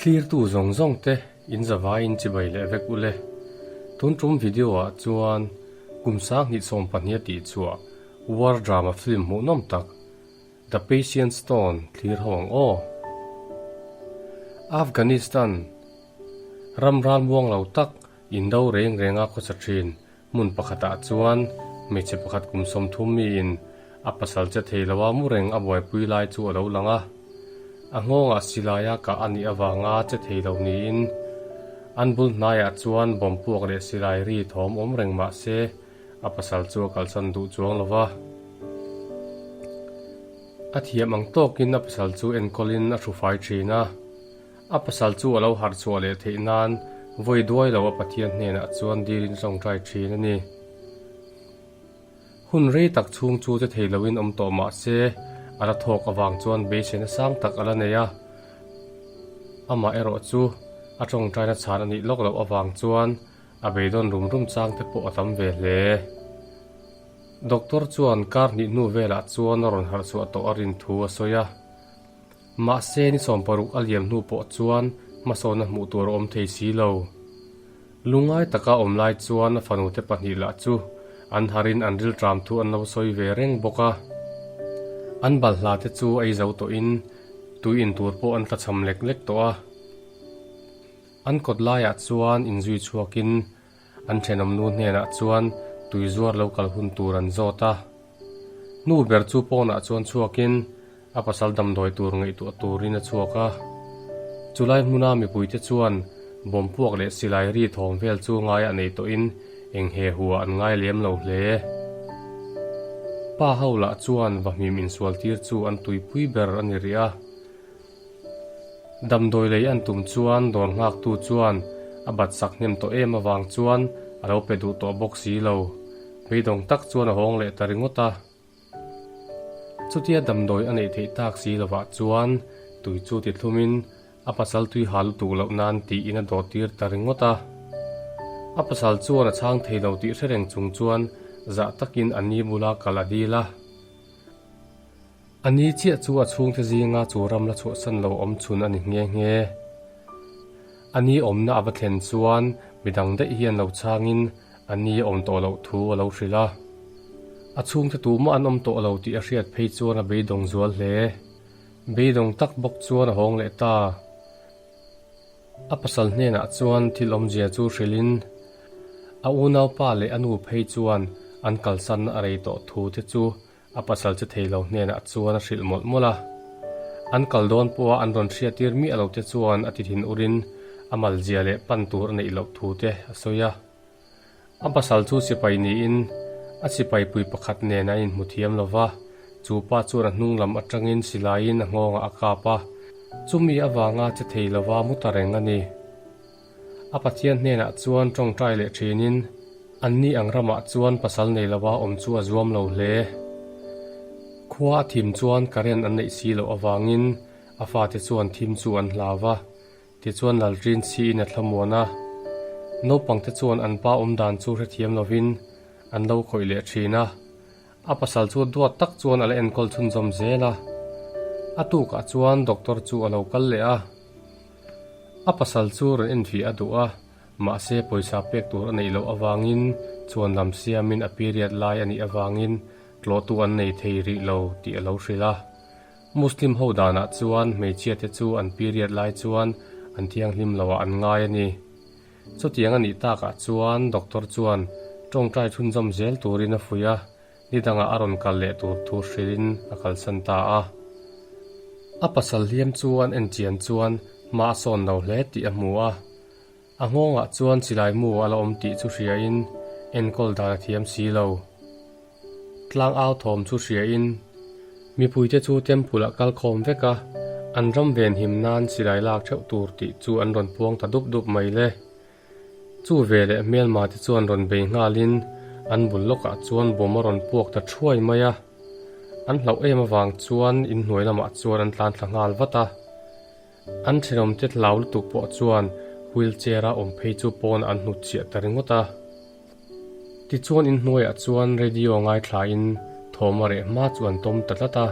Thlirtu zawng zawng te in zavaiin chibai leh vek ule. Tun tum video ah chuan kum 2020 a tih chhuah war drama film hmuhnawm tak The Patient Stone thlir ho ang aw. Afghanistan ram ralmuang lo tak indo reng renga khawsa thin Hmun pakhatah chuan hmeichhe pakhat kum 30 miin a pasal che thei loa mu reng a buaipui lai chu a lo lang a. A nghawngah silaia kah a nih avanga che thei lo niin an bul hnaiah chuan bawm puak leh silai ri thawm awm reng mah se a pasal chu a kalsan duh chuang lo va. A thiam ang tawkin a pasal chu enkawlin a hrufai thin a. A pasal chu a lo harh chhuah leh theih nan vawi duai lo a Pathian hnenah chuan dilin tawngtai thin a ni. Hun rei tak chhung chu che thei loin awm tawh mah se, a la thawk avang chuan beiseina sang tak a la nei a. Amah erawh chu a tawngtaina chhan a nih lawk loh avang chuan a beidawn rum rum chang te pawh a tam ve hle. Doctor chuan kar hnih hnu velah chuan a rawn harh chhuah tawh a rin thu a sawi a. Mahse ni 60 a liam hnu pawh chuan hmasawnna hmuh tur a awm thei si lo. Lungngai taka awm lai chuan a fanute pahnih lah chu an harin an rilṭam thu an lo sawi ve reng bawk a. An balhla te chu ei zo tawhin tui in tur pawh an tlachham lek lek tawh a. An kawt laiah chuan inzui chhuakin An thenawmnu hnenah chuan tui zuar lo kal hun tur an zawt a. Nu ber chu pawnah chuan chhuakin a pasal damdawi tur ngaihtuah turin a chhuak a. Chulai hmuna mipuite chuan bawm puak leh silai ri thawm vel chu ngaiah nei tawhin eng he hua an ngai lem lo hle. Pa ho lah chuan vahmim insual tir chu an tuipui ber a ni rih a. Damdawi lei an tum chuan dawr nghaktu chuan a bat sak hnem tawh em avang chuan a lo pe duh tawh bawk si lo. Beidawng tak chuan a hawng leh ta ringawt a. Chutia damdawi a neih theih tak si lovah chuan tui chu ti thlumin a pasal tui ha lutuk loh nan tiin a dawh tir ta ringawt a. A pasal chuan a chhang thei lo tih hre reng chung chuan zah takin a ni bula kal a dil a. A ni chiah chu a chhungte zinga chu ram la chhuahsan lo awm chhun a ni nghe nghe. A ni awmna a va thlen chuan midang daih hian lo chhangin a ni awm tawh loh thu a lo hrilh a. A chhungte tumah an awm tawh lo tih a hriat phei chuan a beidawng zual hle. Beidawng tak bawk chuan a hawng leh ta. A pasal hnenah chuan thil awmzia chu hrilhin a unaupa leh a nu phei chuan an kalsanna a rei tawh thu te chu A pasal che thei lo hnenah chuan a hrilh mawlh mawlh a. An kal dawn pawha an rawn hriattir miah lo te chuan a ti thin urin a malzia leh pan tur a neih loh thu te a sawi a. A pasal chu sipai niin a sipai pui pakhat nen an inhmu thiam lo va, chu pa chuan a hnung lam atangin silaiin a nghawngah a kap a, chumi avanga che thei lova mu ta reng a ni. A Pathian hnenah chuan tawngtai leh thinin anni ang ramah chuan pasal nei lova awm chu a zuam lo hle. Khua a thim chuan current an neih si loh avangin a fate chuan thim chu an hlau va, tichuan Lalrin chhiin a thlamuan a. Naupangte chuan an pa awm dan chu hrethiam lovin an lo khawih leh thin a. A pasal chu duat tak chuan a la enkawl chhunzawm zel a. A tukah chuan doctor chu a lo kal leh a. A pasal chu rawn enfiah a duh a, mahse pawisa pek tur a neih loh avangin chuan lam siamin a period lai a nih avangin tlawhtu an nei thei rih lo tih a lo hrilh a. Muslim ho danah chuan hmeichhia te chu an period lai chuan an thianghlim loah an ngai a ni. Chutiang a nih takah chuan doctor chuan tawngtai chhunzawm zel turin a fuih a, ni dangah a rawn kal leh tur thu hrilhin a kalsan ta a. A pasal hliam chu an en chian chuan hma a sawn lo hle tih a hmu a. A nghawngah chuan silai mu a la awm tih chu hriain enkawl dan a thiam si lo. Tlang au thawm chu hriain mipuite chu temple ah kal khawm vek a, an ram venhim nan silai lak theuh tur tih chu an rawn puang ta dup dup mai le. Chu ve leh hmelma te chuan rawn bei nghalin an bul lawkah chuan bawm a rawn puak ta thuai mai a. An hlauh em avang chuan inhnuai lamah chuan an tlan thla nghal vat a. An thenawmte hlau lutuk pawh chuan wheelchair a awm phei chu pawn an hnut chiah ta ringawt a. Tichuan inhnuaiah chuan radio ngaithlain thawm a reh hma chu an tawm ta tlat a.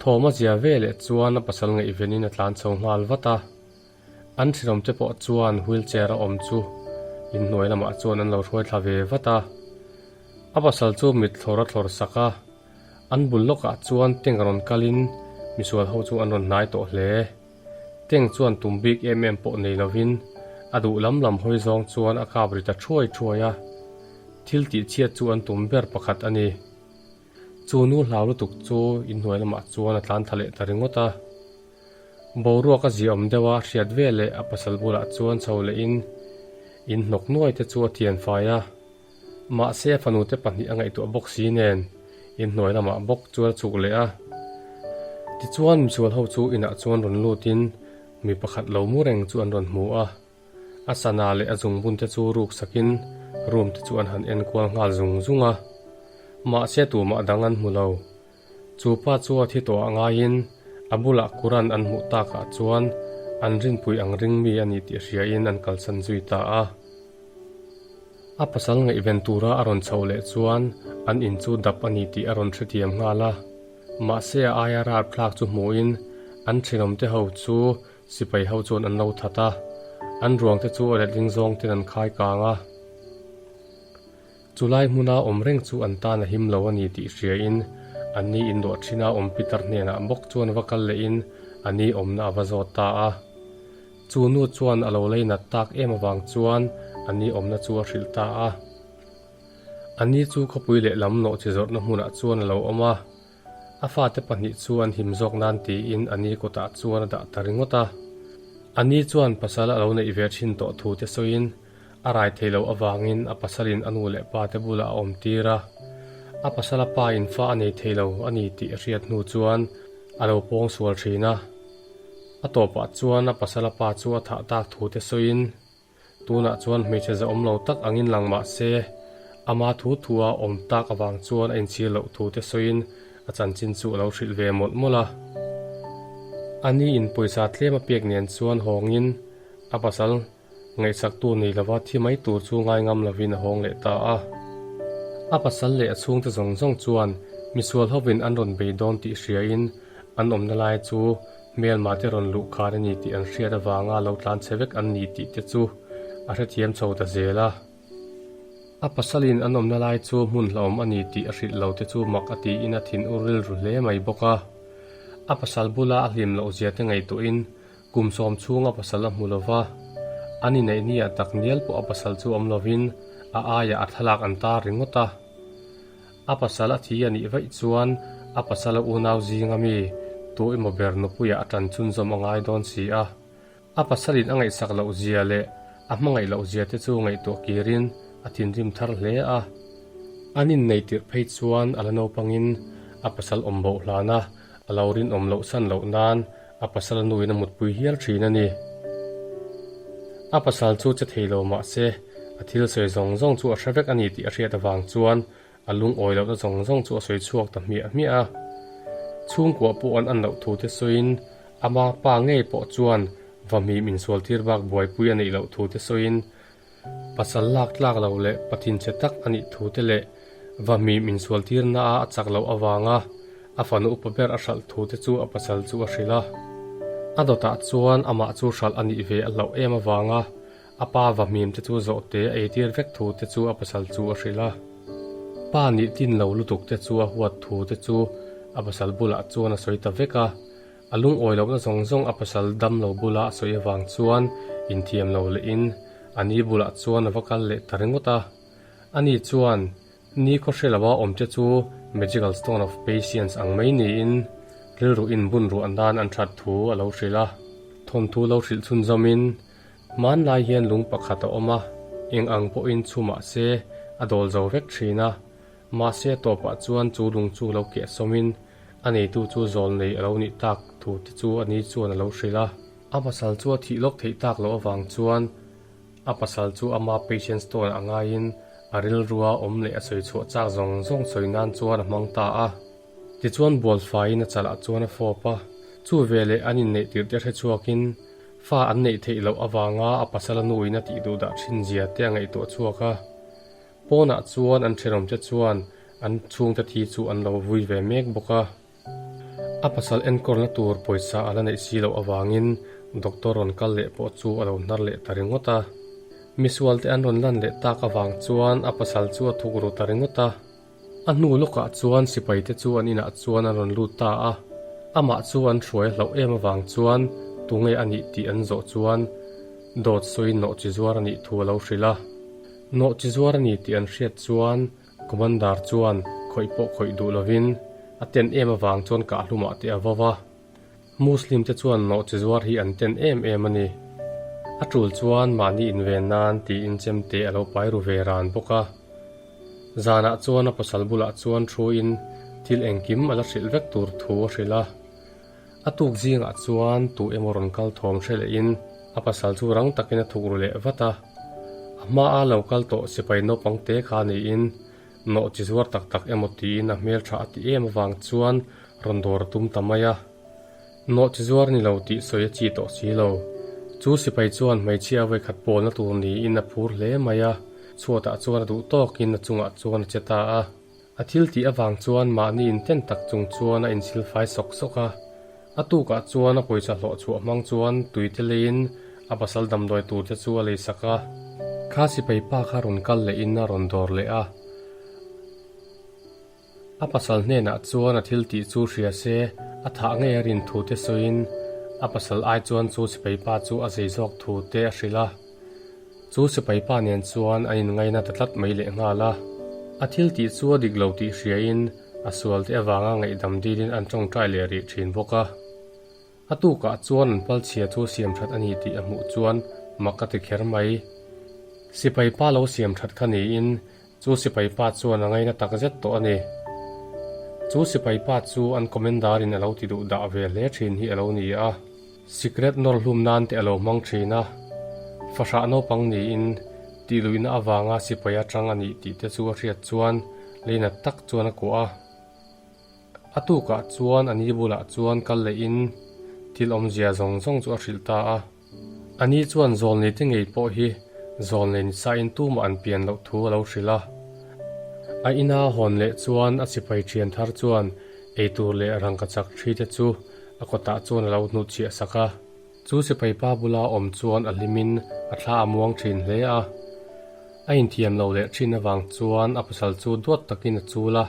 Thawm a zia ve leh chuan a pasal ngaihvenin a tlan chho nghal vat a. An thenawmte pawh chuan wheelchair a awm chu inhnuai lamah chuan an lo hruai thla ve vat a. A pasal chu mit thlawr a thlawr sak a, an bul lawkah chuan tank rawn kalin misual ho chu an rawn hnai tawh hle. Tank chuan tum bik em em pawh nei lovin a duh lam lam hawi zawng chuan a kap ri ta thuai thuai a, thil tih chhiat chu an tum ber pakhat a ni. Chu nu hlau lutuk chu inhnuai lamah chuan a tlan thla leh ta ringawt a. Boruak a ziaawm deuh a hriat ve leh a pasal bulah chuan chho lehin in hnawk nuai te chu a thian fai a. Mahse a fanu te pahnih a ngaihtuah bawk si nen inhnuai lamah bawk chuan a chhuk leh a. Tichuan misual ho chu inah chuan rawn lutin mi pakhat lo mu reng chu an rawn hmu a. A sana leh a zungbun te chu ruk sakin room te chu an han enkual nghal zung zung a. Mahse tumah dang an hmu lo. Chu pa chu a thi tawh ah ngaiin a bulah Quran an hmuh takah chuan an rinpui ang ring mi a ni tih hriain an kalsan zui ta a. A pasal ngaihven tura a rawn chhoh leh chuan an in chu dap a ni tih a rawn hrethiam nghal a. Mahse a aia ralthlak chu hmuhin an thenawmte ho chu sipai ho chuan an lo that a, an ruangte chu a letling zawng ten an khai kang a. Chulai hmuna awm reng chu an tan a him lo a ni tih hriain an ni inruah thin a awm Peter hnenah bawk chuan va kal lehin a ni awmna a va zawt ta a. Chu nu chuan a lo lei nat tak em avang chuan a ni awmna chu a hrilh ta a. A ni chu khawpui leh lam nawh chi zawrhna hmunah chuan a lo awm a. A fate pahnih chu an him zawk nan tiin a ni kutah chuan a dah ta ringawt a. A ni chuan pasal a lo neih ve thin tawh thu te sawiin a rai thei loh avangin a pasalin a nu leh pa te bulah a awm tir a. A pasala pa in fa a nei thei lo a ni tih a hriat hnu chuan a lo pawng sual thin a. A tawpah chuan a pasala pa chu a thah tak thu te sawiin, Tunah chuan hmeichhe zahawm lo tak angin lang mah se, ama thu thua awm tak avang chuan a inchhir loh thu te sawiin a chanchin chu a lo hrilh ve mawlh mawlh a. A ni in pawisa tlem a pek nen chuan hawngin a pasal Ngaihsaktu nei lova thi mai tur chu ngai ngam lovin a hawng leh ta a. A pasal leh a chhungte zawng zawng chuan misual hovin an rawn bei dawn tih hriain an awmna lai chu hmelma te rawn luh khar a ni tih an hriat avanga lo tlan chhe vek an ni tih te chu a hrethiam chho ta zel a. A pasalin an awmna lai chu hmun hlauhawm a ni tih a hrilh lo te chu mak a tiin a thin ur rilru hle mai bawk a. A pasal bula a hlim loh zia te ngaihtuahin Kum sawm chhung a pasal a hmu lo va, an inneih niah tak nial pawh a pasal chu awm lovin a aiah a thlalak an tar ringawt a. A pasal a thi a nih vaih chuan a pasal a unau zinga mi tu emaw ber nupuiah a tan chhunzawm a ngai dawn si a. A pasalin a ngaihsak loh zia leh a hmangaih loh zia te chu ngaihtuah kirin a thinrim thar hle a. An inneih tirh phei chuan a la naupangin a pasal awm boh hlan a, a lo rinawm loh san loh nan A pasal nuin a mutpui hial thin a ni. A pasal chu che thei lo mah se, a thil sawi zawng zawng chu a hre vek a ni tih a hriat avang chuan a lungawi lohna zawng zawng chu a sawi chhuak ta hmiah hmiah a. Chhungkua pawh an an loh thu te sawiin ama pa ngei pawh chuan vahmim insual tir bak buaipui a neih loh thu te sawiin Pasal lak tlak lo leh pathin che tak a nih thu te leh vahmim insual tirna a a chak loh avanga a fanu upa ber a hralh thu te chu a pasal chu a hrilh a. A dawtah chuan amah chu hralh a nih ve a hlauh em avanga a pa vahmim te chu zawhte a eitir vek thu te chu a pasal chu a hrilh a. Pa nih tin lo lutuk te chu a huat thu te chu a pasal bulah chuan a sawi ta vek a. A lungawi lohna zawng zawng a pasal dam lo bula a sawi avang chuan inthiam lo lehin a ni bulah chuan a va kal leh ta ringawt a. Ani chuan ni khaw hre loa awm te chu Magical Stone of Patience ang mai niin rilru inbun ruah nan an that thu a lo hrilh a. Thawnthu lo hrilh chhunzawmin hmanlai hian lung pakhat a awm a, eng ang pawhin chhu mah se a dawl zo vek thin a. Mahse a tawpah chuan chu lung chu lo keh sawmin A neitu chu zawl nei a lo nih tak thu te chu a ni chuan a lo hrilh a. A pasal chu a thih lawk theih tak loh avang chuan a pasal chu ama patient stone a ngaiin a rilrua awm leh a sawi chhuah chak zawng zawng sawi nan chuan a hmang ta a. Tichuan bualfaiin a chalah chuan a fawp a, chu veleh an inneih tirh te hre chhuakin fa an neih theih loh avanga a pasal a nuin a tih duh dah thin zia te a ngaihtuah chhuak a. Pawnah chuan an thenawmte chuan an chhungte thi chu an lo vui ve mek bawk a. A pasal enkawlna tur pawisa a la neih si loh avangin Doctor rawn kal leh pawh chu a lo hnar leh ta ringawt a. Misual te an rawn lan leh tak avang chuan a pasal chu a thuk ru ta ringawt a. A hnu lawkah chuan sipai te chu an inah chuan an rawn lut ta a. Amah chu an hruai a hlauh em avang chuan tunge a nih tih an zawh chuan dawt sawi nawh chi zuar a nih thu a lo hrilh a. Nawh chi zuar a ni tih an hriat chuan Commander chuan khawih pawh khawih duh lovin a ten em avang chuan kahhlumah te a vo va. Muslim te chuan nawh chi zuar hi an ten em em a ni. A tul chuan mahni inven nan tiin chemte a lo pai ru ve ran bawk a. Zanah chuan a pasal bulah chuan thuin thil engkim a la hrilh vek tur thu a hrilh a. A tuk zingah chuan tu emaw rawn kal thawm hre lehin a pasal chu rang takin a thuk ru leh vat a. A hmaa lo kal tawh sipai naupang te kha niin nawh chi zuar tak tak emaw tiin a hmeltha a ti em avang chuan rawn dawr a tum ta mai a. Nawh chi zuar ni lo tih sawi a chi tawh si lo. Chu sipai chuan hmeichhia vawikhat pawlna tur niin a phur hle mai a, chhuatah chuan a duh tawkin a chungah chuan a che ta a. A thil tih avang chuan mahni inten tak chung chuan a insilfai sawk sawk a. A tukah chuan a pawisa hlawh chhuah hmang chuan tuite leiin a pasal damdawi turte chu a leisak a. Kha sipai pa kha rawn kal lehin a rawn dawr leh a. A pasal hnenah chuan a thil tih chu hria se a thah ngei a rin thu te sawiin a pasal ai chuan chu sipai pa chu a zei zawk thu te a hrilh a. Chu sipai pa nen chuan an inngaina ta tlat mai leh nghal a. A thil tih chu a dik lo tih hriain a sual te avanga ngaihdam dilin an tawngtai leh rih thin bawk a. A tukah chuan an pal chhia chu siam that a ni tih a hmuh chuan mak a ti kher mai. Sipai pa lo siam that kha niin chu sipai pa chuan a ngaina tak zet tawh a ni. Chu sipai pa chu an commander in a lo ti duh dah ve hle thin hi a lo ni a. Sikret nawr hlum nan te a lo hmang thin a, fahrah naupang niin tihluihna avanga sipai atang a nih tih te chu a hriat chuan leinat tak chuan a kuah a. A tukah chuan a ni bulah chuan kal lehin thil awmzia zawng zawng chu a hrilh ta a. A ni chuan zawlnei te ngei pawh hi zawlnei ni sain tumah an pian loh thu a lo hrilh a. A ina hawn leh chuan a sipai thian thar chuan eitur leh rangkachak thi te chu a kawtah chuan a lo hnutchhiah sak a. Chu sipai pa bula awm chuan a hlimin a thla a muang thin hle a. A inthiam lo leh thin avang chuan a pasal chu duat takin a chul a.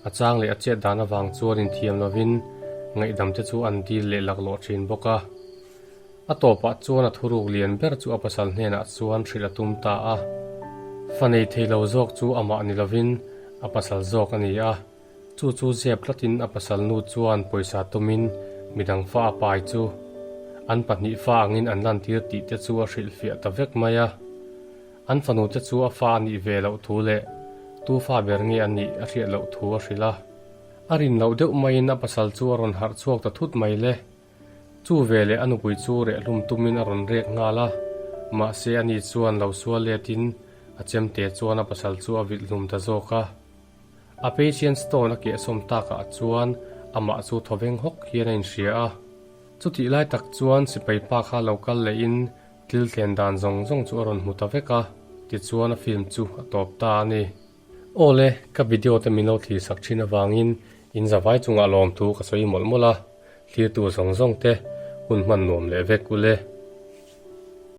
A chang leh a chet dan avang chuan inthiam lovin ngaihdam te chu an dil leh laklawh thin bawk a. A tawpah chuan a thuruk lian ber chu a pasal hnenah chuan hrilh a tum ta a. Fa nei thei lo zawk chu amah ni lovin a pasal zawk a ni a. Chu chu zep tlatin a pasal nu chuan pawisa tumin midang fa a pai chu an pahnih fa angin an lantir tih te chu a hrilhfiah ta vek mai a. An fanu te chu a fa a nih ve loh thu leh tu fa ber nge a nih a hriat loh thu a hrilh a. A rin loh deuh maiin a pasal chu a rawn harh chhuak ta thut mai le. Chu ve leh a nupui chu rehhlum tumin a rawn rek nghal a, mahse ani chuan lo sual letin a chemte chuan a pasal chu a vilh hlum ta zawk a. A patient stone a kehsawm takah chuan amah chu thawveng hawk hian a inhria a. Chutih lai tak chuan sipai pa kha lo kal lehin Thil thlen dan zawng zawng chu a rawn hmu ta vek a, tichuan a film chu a tawp ta a ni. Aw le, ka video te min lo thlir sak thin avangin in zavai chungah lawmthu ka sawi mawlh mawlh a, thlirtu zawng zawng te hun hman nuam leh vek u le.